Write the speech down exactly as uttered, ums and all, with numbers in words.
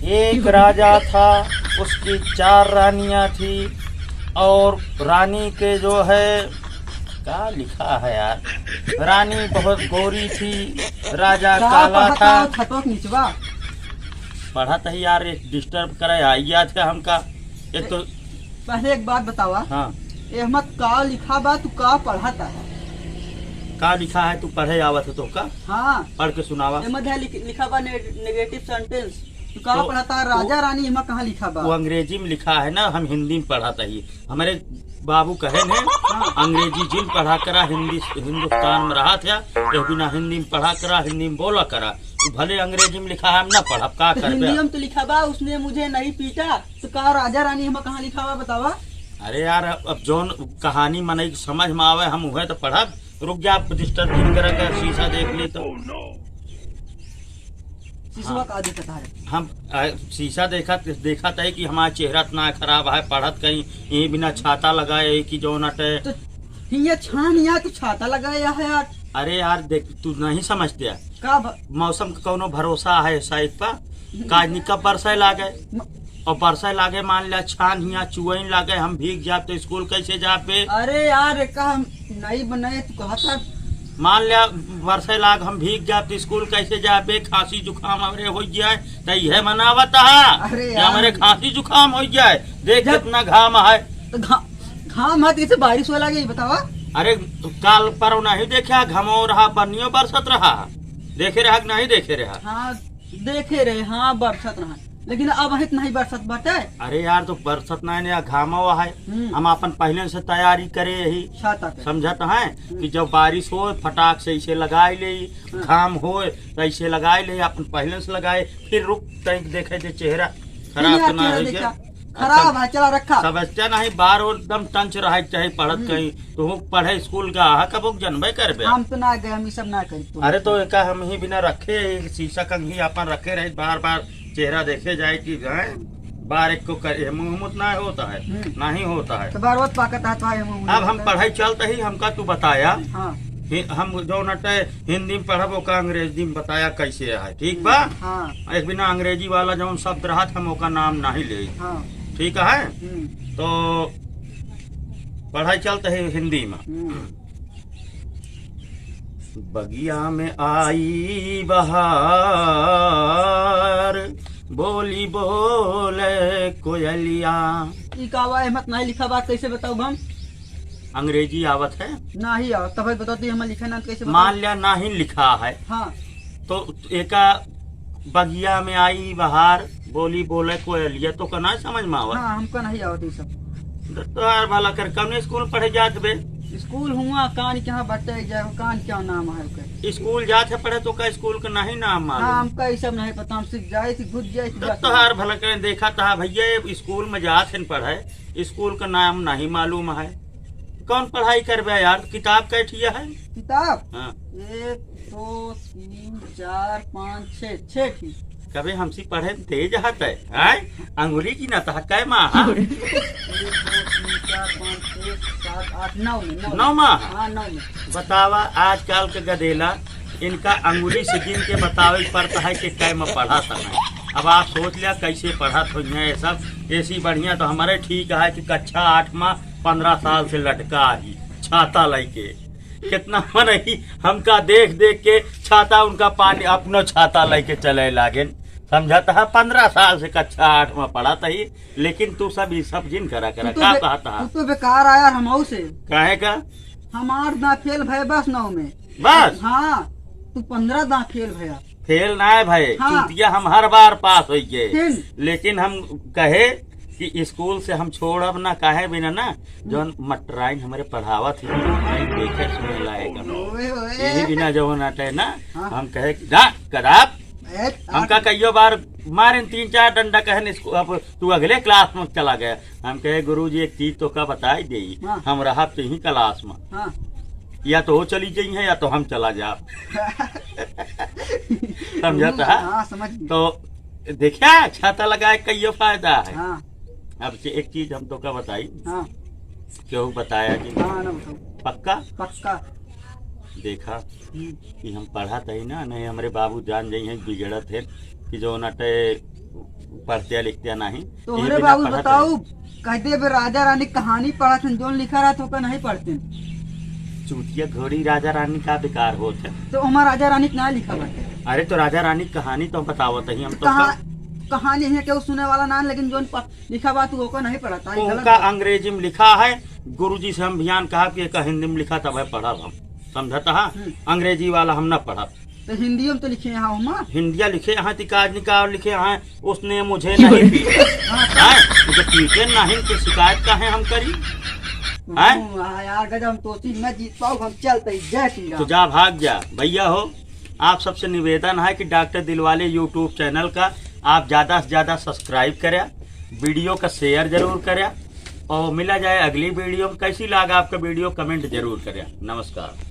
एक राजा था, उसकी चार रानियां थी, और रानी के जो है, क्या लिखा है यार, रानी बहुत गोरी थी, राजा का काला पढ़ता था। हो, छतवा के निचवा? पढ़त ही यार, एक disturb करे है, याद का हमका। एक तो पहले एक बात बतावा। हाँ। एहमा का लिखा बा, तू का पढ़त है? का लिखा है, तू पढ़े आवत है तो का? हाँ। पढ़ के सुनावा। एहमा है लिख-, लिखा बा ने-, negative sentence। तू का तो पढ़त है, राजा वो, रानी, एहमा कहाँ लिखा बा? वो अंग्रेजी में लिखा है ना, हम हिंदी में पढ़त ही। हमरे बाबू कहे ने, हाँ। अंग्रेजी जिन पढ़ा करा, हिंदी, हिंदुस्तान में रहा था, यह बिना हिंदी में पढ़ा करा, हिंदी में बोला करा। तू भले अंग्रेजी में लिखा है, हम ना पढ़ब, का तो करबे? हिंदी में तो लिखा बा, "उसने मुझे नहीं पीटा", तो का राजा रानी एहमा कहाँ लिखा बा, बतावा? अरे यार, अब, अब जौन कहानी मनई के समझ में आवे, हम उहे तो पढ़ब। रुक जा, आप disturb नहीं करेंगे, शीशा देख ली तो। शीशवा हाँ। का दिक्कत है? हम, आ, शीशा देखत, देखत है कि हमारा चेहरा इतना खराब है, पढ़त कहीं, ये बिना छाता लगाए है कि जौन अटे। तो हिया छान, हिया तो छाता लगाए है यार। अरे यार, देख, तू नहीं समझते है। का भ- मौसम का कौनो भरोसा है साइड पर? काजनी कब बरसे लागे? म- और बरसे लागे, मान लिया, छान हिया चुअइन लागे, हम भीग जाब तो स्कूल कैसे जाबे? अरे यार, का हम नहीं बनाए, तू कहा था। मान लिया, बरसे लाग, हम भीग जाब तो स्कूल कैसे जाबे? खांसी जुकाम हमरे हो जाए, तो यह मनावत है अरे कि यार। हमरे खांसी जुकाम हो जाए। देख जब कितना घाम है। तो घा-, घाम है तो कैसे बारिश हो लागे, ये बतावा? अरे, काल पर नहीं देखा, घमो रहा, बनियो बरसत रहा, देखे रहा कि नहीं देखे रहा? हाँ, देखे रहे, हाँ, बरसत रहा, लेकिन अब हित नहीं बरसत बाटे। अरे यार, तो बरसत नहीं ने, घामा हुआ है। हम्म। हम अपन पहले से तैयारी करे यही। छाता के। समझत हैं हम्म। कि जब बारिश हो, फटाक से इसे लगाए ले, हाँ। घाम हो, तो इसे लगाए ले, अपन पहले से लगाए, फिर रुक, तनिक देखे जे चेहरा खराब फिर तो ना यार हो देखा, जाए। खराब अच्छा, है, चला रखा। समझते नहीं, बार और एकदम टंच रहे, चाहे पढ़त हम्म। कहीं, तो वो पढ़े स्कूल का, हाँ, कब वो जनबे करबे? हम तो ना गए, हम ये सब ना करी, तो अरे, तो एका हम ही बिना रखे, शीशा कंघी अपन रखे रहे, बार बार चेहरा देखे जाए कि जाए, बार एक को करे, मुंह मुत ना होता है, हम्म। नहीं होता है। तो बार बार पाकत है, तो आए मुंह अब हम मुत पढ़ाई चलत ही, हमका तू बताया, हाँ। हि-, हम जौन अटे हिंदी में पढ़ब, ओका अंग्रेजी में बताया कैसे है, ठीक बा? हाँ। एक बिना अंग्रेजी वाला जौन शब्द रहत, हम ओका नाम नहीं ले। हाँ। ठीक है? हम्म। तो पढ़ाई चलत है हिंदी में। हम्म। बगिया में आई बहार, बोली बोले कोयलिया। ई का बा, एहमा त नहीं लिखा बा, कैसे बताउब हम? अंग्रेजी आवत है? नहीं आवत, तब बताओ तो, एहमा लिखा ना, कैसे बताउब? मान लिया नहीं लिखा है। हाँ। तो एका बगिया में आई बहार, बोली बोले कोयलिया, तो का ना समझ में आवत? हाँ, हमका नहीं आवत ई सब। तो यार भला कर, कौन स्कूल पढ़े जात बे? स्कूल हुआ कान के यहाँ बटे जाए, कान क्या नाम है ओके? स्कूल जात है पढ़े, तो का स्कूल का नहीं नाम मालूम? हाँ, हमका ई सब नहीं पता, हम सिर्फ जाए थी, घुस जाए थी, तो बस। तोहार भला करें, देखा तहा भैया, ये स्कूल में जात है पढ़े, स्कूल का नाम नहीं मालूम है। कौन पढ़ाई करबे यार? किताब कै ठिया है? किताब? हाँ। एक, दो, तीन, चार, पाँच, छः, छः ठी। कबे हमसे पढ़े में तेज हत है, आय? अंगुली की ना तहा कै माँ, हाँ? एक, दो, तीन, चार, पाँच, छः, सात, आठ, नौ में, नौ नौ में। माँ? हाँ, नौ में। बतावा, आजकल के गदेला, इनका अंगुली से गिन के बतावे पड़ता है कि कै में पढ़ा था मैं। अब आप सोच लिया कैसे पढ़त होइहैं ये सब। ऐसी बढ़िया तो हमारे ठीक है कि कक्षा आठ में पन्द्रह साल से लटका ही छाता लइके। कितना मनई हमका देख देख के छाता उनका पानी, अपनो छाता लइके चले लागेन। समझत है, पन्द्रह साल से कक्षा आठ में पढ़त ही, लेकिन तू सब ई सब जिन करा करा, तू तो का बे-, कहत है? तू तो बेकार आया हमहू से। काहे का? हमार ना फेल भय बस नौ में। बस? हाँ, तू पन्द्रह दा फेल भया। फेल ना है भाई, हाँ। चूतिया हम हर बार पास होइए। फिर? लेकिन हम कहे कि स्कूल से हम छोड़ब ना, काहे बिना ना, जौन मटराइन हमरे पढ़ावत ही, मटराइन देखे सुने लायक हम। ओए, ओए। यही बिना जौन अटे ना, हाँ। हम कहे कि जा, कदाप। ए, हमका आ- कहियो बार मारेन तीन चार डंडा, कहन, "इसको अब तू अगले क्लास में चला गया।" हम कहे, "गुरुजी, एक चीज तो का बताई देई, हाँ। हम रहब तो यहीं क्लास में।" हाँ। या तो वो चली गई है या तो हम चला जाब। समझत है? हाँ, समझ गई। तो देखा, छाता लगाए का यो फायदा है। हाँ। अब से एक चीज हम तो का बताई, हाँ। केहू बताया कि हाँ, ना बताओ। पक्का? पक्का। देखा हम्म। कि हम पढ़त ही ना, नहीं हमरे बाबू जान जाई हैं, बिगड़त है कि जौन अटे पढ़ते लिखते नहीं। तो यही अरे बिना बाबू पढ़त बताओ, रहे। कह दे बे राजा रानी कहानी पढ़त हन, जोन लिखा रहत ओका नहीं पढ़ते। चूतिया घोड़ी राजा रानी का बेकार होत है। तो हमार राजा रानी के ना लिखा बाटे। अरे तो राजा रानी की कहानी तो बतावत ही हम तो कहा-, का? कहानी है केहू सुने वाला ना, लेकिन जोन प-, लिखा बा तू ओका नहीं पढ़त, आई गलत उनका बात। अंग्रेजी में लिखा है, गुरुजी से हम बयान कहा कि एका हिंदी में लिखा तब है पढ़ब हम, समझता है? हम्म। अंग्रेजी वाला हम ना पढ़ब। तो हिंदियो में तो लिखे हैं हम। हिंदिया लिखे हैं, तिकाज निकाल लिखे हैं, उसने मुझे नहीं पीटा। हाँ। हैं? तो पीटे नहीं तो शिकायत काहे हम करी? हैं? हम्म, हाँ यार, गजब, हम तो चीज न जीत पाओ, हम चलते ही, जय श्री राम। तो जा, भाग जा, भैया हो। आप सबसे निवेदन है कि डॉक्टर दिलवाले YouTube चैनल का आप ज्यादा से ज्यादा subscribe करें, video का share जरूर करें, और मिला जाए अगली video में। कैसी लागा आपका video, comment जरूर करें। नमस्कार।